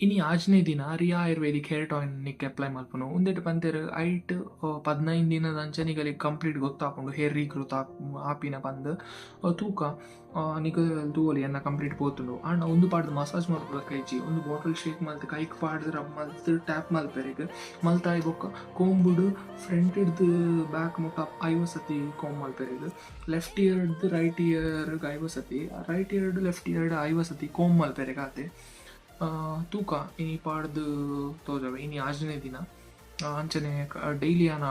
ಇನಿ ಆಜನೇ ದಿನ ರಿಯಾ Ayurvedic hair tonic apply ಮಲ್ಪುನು. ಉಂದೆಟ್ ಪಂತೆರ್ ಐಟ್ 15 ದಿನದ ಅಂಚನೆ ಕಂಪ್ಲೀಟ್ ಗೊತ್ತಾಪುಂಡು ಹೇರ್ ರೀಗ್ರೋತ್ ಆಪಿನ ಪಂದ್ ತೂಕ ನಿಕ ತೂವೊಲಿ ಎನ್ನ ಕಂಪ್ಲೀಟ್ ಪೋತುಂಡು. ಆಂಡ ಉಂದು ಪಾಡ್ದ್ ಮಸಾಜ್ ಮಲ್ಪುಲಕ್ಕ ಇಜ್ಜಿ. ಉಂದು ಬಾಟಲ್ ಶೇಕ್ ಮಲ್ತ್ ಕೈಕ್ ಪಾಡ್ದ್ ರಬ್ ಮಲ್ತ್ ಟ್ಯಾಪ್ ಮಲ್ಪೆರೆಗ್ ಮಲ್ತಾಯಿ ಬೊಕ್ಕ ಕೋಂಬುಡು ಫ್ರಂಟ್ ಡ್ದ್ ಬ್ಯಾಕ್ ಮುಟ್ಟ 50 ಸತಿ ಕೋಂಬ್ ಮಲ್ಪೆರೆಗ್, ಲೆಫ್ಟ್ ಇಯರ್ಡ್ದ್ ರೈಟ್ ಇಯರ್ಗ್ 50 ಸತಿ, ರೈಟ್ ಇಯರ್ಡ್ ಲೆಫ್ಟ್ ಇಯರ್ಡ್ 50 ಸತಿ ಕೋಂಬ್ ಮಲ್ಪೆರೆಗ್ ಆತೆ. ತೂಕ ಇನಿ ಪಾಡ್ದ್ ತೋಜವೆ. ಇನಿ ಆಜನೇ ದಿನ ಅಂಚನೆ ಡೈಲಿ ಆನ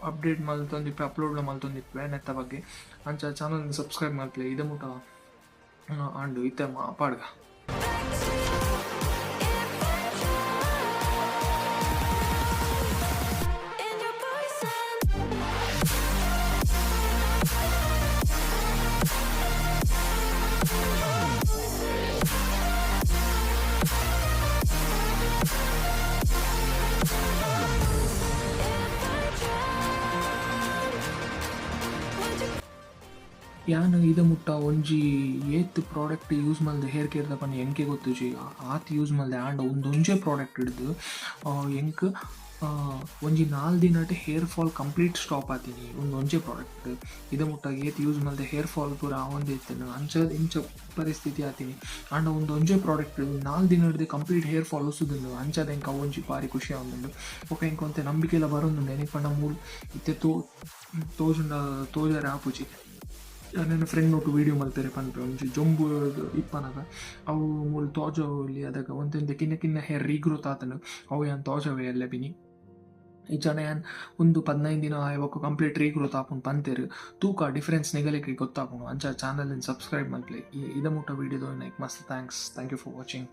ಅಪ್ಡೇಟ್ ಮಲ್ತೊಂದಿಪ್ಪೆ, ಅಪ್ಲೋಡ್ ಮಲ್ತೊಂದಿಪ್ಪೆ ನೆತ್ತ ಬಗ್ಗೆ. ಅಂಚ ಚಾನಲ್ ಸಬ್ಸ್ಕ್ರೈಬ್ ಮಲ್ಪಲೆ. ಇದ ಮುಟ ಆಂಡು ಇತ್ತೆ ಪಾಡ್ಗ. ಯಾನ್ ಇದ ಮುಟ್ಟ ಒಂಜಿ ಏತ್ ಪ್ರಾಡಕ್ಟ್ ಯೂಸ್ ಮಲ್ದೆ ಹೇರ್ ಕೇರ್ ದ ಪಂಡ ಎಂಕೆ ಗೊತ್ತುಜಿ, ಆತ್ ಯೂಸ್ ಮಲ್ದೆ. ಆಂಡ ಉಂದೊಂಜೆ ಪ್ರಾಡಕ್ಟ್ ಹಿಡ್ದು ಎಂಕ್ ಒಂಜಿ 4 ದಿನಟ್ hair fall complete stop ಆತೀನಿ ಉಂದೊಂಜೆ ಪ್ರಾಡಕ್ಟ್. ಇದ ಮುಟ್ಟ ಏತ್ ಯೂಸ್ ಮಲ್ದೆ ಹೇರ್ ಫಾಲ್ ಪೂರ ಆವೊಂದೇ ಇತ್ತುಂಡು, ಅಂಚ ಇಂಚ ಪರಿಸ್ಥಿತಿ ಆತೀನಿ. ಆಂಡ ಉಂದೊಂಜೆ ಪ್ರಾಡಕ್ಟ್ 4 ದಿನ ಹಿಡ್ದು complete hair fall ಉಸುದುಂಡು. ಅಂಚಾದ ಎಂಕ್ ಅವೊಂಜಿ ಬಾರಿ ಖುಷಿ ಆವೊಂದುಂಡು. ಬೊಕ ಎಂಕ್ ಒಂತೆ ನಂಬಿಕೆಲ ಬರೊಂದುಂಡು. ಎನಿಕ್ ಪಂಡ ಮೂಲು ಇತ್ತೆ ತೋಜುಂಡ ತೋಜರೆ ಆಪುಜಿ. ನನ್ನ ಫ್ರೆಂಡ್ ಒಟ್ಟು ವೀಡಿಯೋ ಮಲ್ಪೆರೆ ಪನ್ಪೆ ಒಂಜಿ ಜೊಂಬು ಇಪ್ಪನಗ ಅವು ಮೂಲು ತೋಜವೊಲಿ. ಅದಗ ಒಂತೆ ಕಿನ್ನ ಕಿನ್ನ ಹೇರ್ ರೀಗ್ರೋತ್ ಆತುಂಡು, ಅವು ಯಾನ್ ತೋಜವೆ ಎಲ್ಲೆ ಬಿನಿ. ಇಜ್ಜಾಂಡ ಯಾನ್ ಉಂದು 15 ದಿನ ಆಯಿ ಬೊಕ್ಕ ಕಂಪ್ಲೀಟ್ ರೀಗ್ರೋತ್ ಆಪುಂಡು ಪಂತೆರ್. ತೂಕ ಡಿಫರೆನ್ಸ್ ನಿಗಲೆಗ್ ಗೊತ್ತಾಪುಂಡು. ಅಂಚ ಚಾನಲ್ ಸಬ್ಸ್ಕ್ರೈಬ್ ಮಲ್ಪಲೆ. ಇದ ಮುಟ್ಟ ವೀಡಿಯೋದ ಮಸ್ತ್ thanks. Thank you for watching.